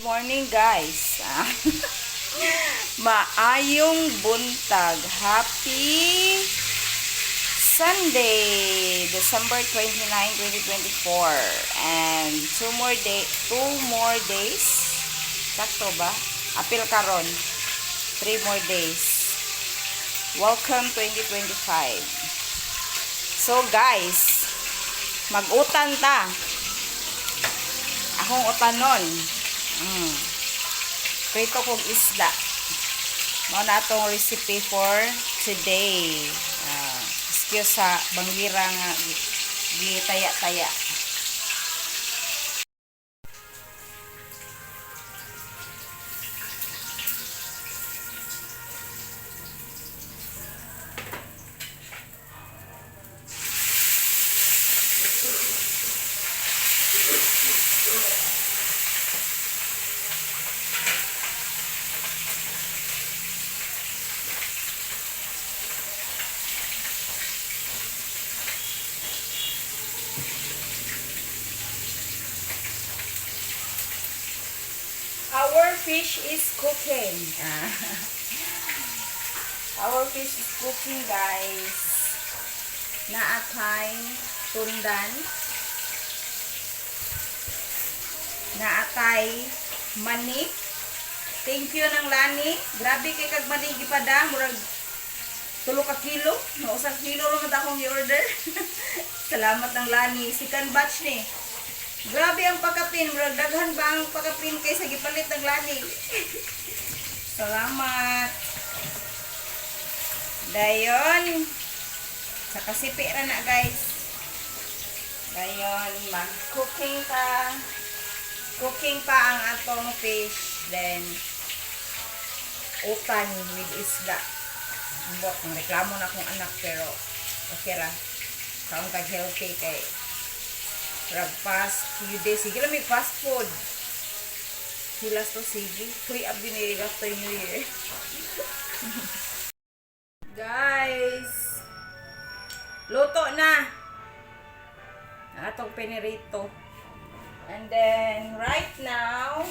Morning, guys. Maayong buntag. Happy Sunday, December 29, 2024. And 2 more days. Sakto ba? Apil karon. 3 more days. Welcome 2025. So guys, mag-utan ta. Akong utanon. Prito kog isda. Mao na atong recipe for today. Excuse sa banggira nga gitaya-taya. Our fish is cooking. Our fish is cooking, guys. Naa tay tundan. Naa tay mani. Thank you ng Lani. Grabe kay kag mani gipada. Murag 3 ka kilo. No, 1 kilo ra man akong i-order. Salamat ng Lani. Second batch ni. Grabe ang pakapin. Murag daghan ba ang pakapin kaysa gipalit ng Lani. Salamat. Dayon. Sa kasipi ra na, guys. Dayon, mag-cooking pa. Cooking pa ang atong fish. Then, utan with isda. Ambot, ang reklamo na akong anak, pero okay ra. Kaon kag healthy kay rag past few days. Sige lang, may fast food. Hilas to, sige. Free up din eh after New Year. Guys, luto na ang atong pinirito. And then, right now,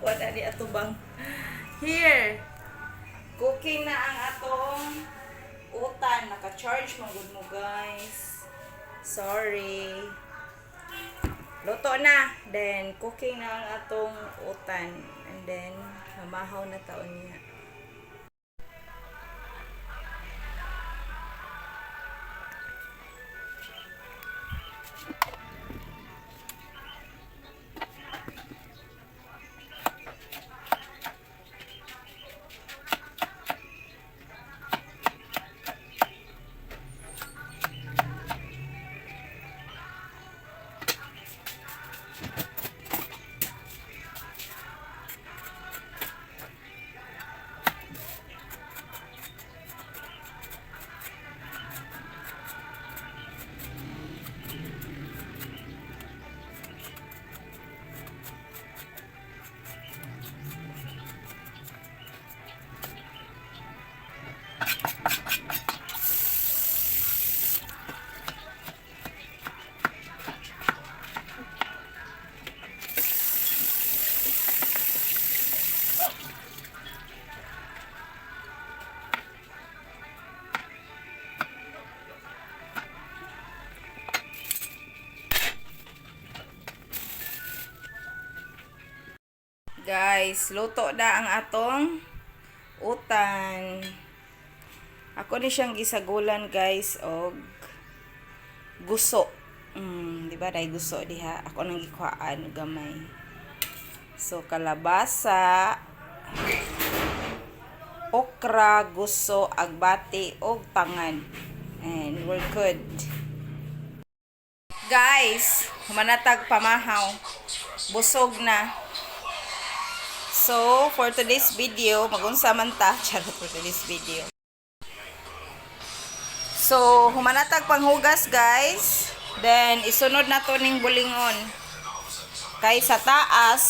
wala ni ato bang. Here, cooking na ang atong utan. Naka-charge man gud mo, guys. Sorry. Luto na. Then, cooking na ang atong utan. And then, mamahaw na ta unya. Guys, luto na ang atong utan. Ako ni siyang gisagulan, guys, og guso. Di ba dai guso diha? Ako nang gikuhaan gamay. So kalabasa, okra, guso, agbati og tangad. And we're good. Guys, human na tag pamahaw. Busog na. So, for today's video, magunsa man ta. Charot, for today's video. So, human na tag panghugas, guys. Then, isunod na to ning bulingon. Kay sa taas,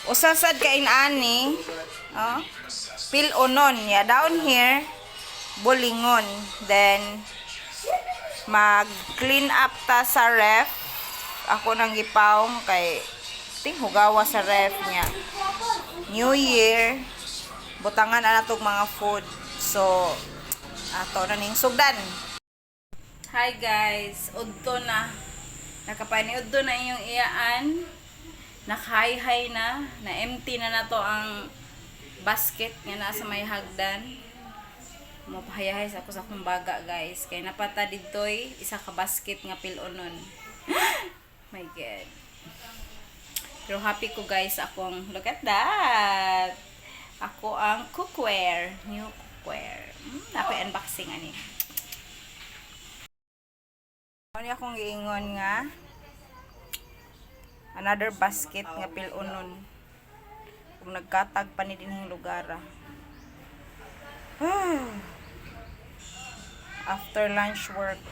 usa sad ka inani, oh, pil-onon. Ya, down here, bulingon. Then, mag-clean up ta sa ref. Ako nang gipawng kay ting hugawa sa ref niya. New Year, butangan na natong mga food. So, ato na ning sugdan. Hi guys, udto na. Nakapaniudto na inyong iyaan. Nakahayhay na, na empty na nato ang basket nga nasa may hagdan. Mapahayahay sa ako sa akong baga, guys. Kay napata didtoy isa ka basket nga pilonon. My God. Pero happy ko, guys, akong, look at that. Ako ang cookware, new cookware. Nakoy unboxing ani. Ano akong giingon nga another basket nga pilonon. Kung nagkatag pa ni dinhing lugar ah. After lunch work.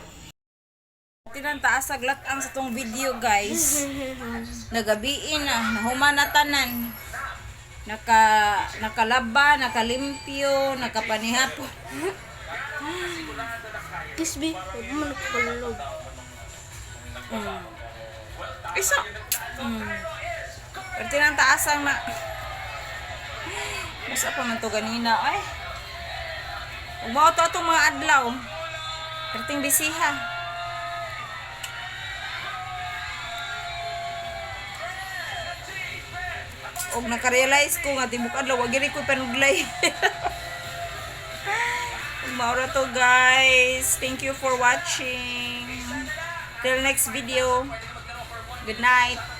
Tinan taas sa ang sa tong video, guys. Nagabiin na, nahuman na tanan. Nakalaba, nakalimpyo, nakapanihapon. Kisbi, huwag mo nagkulog. Isa. Pero tinang taas ang na. Basta pa man to ganina ay. Ug mao to atong mga adlaw. Perting bisiha. Og naka-realize ko nga tibok adlaw wa giri ko panudlay. Ug mao ra to, guys. Thank you for watching. Till next video. Good night.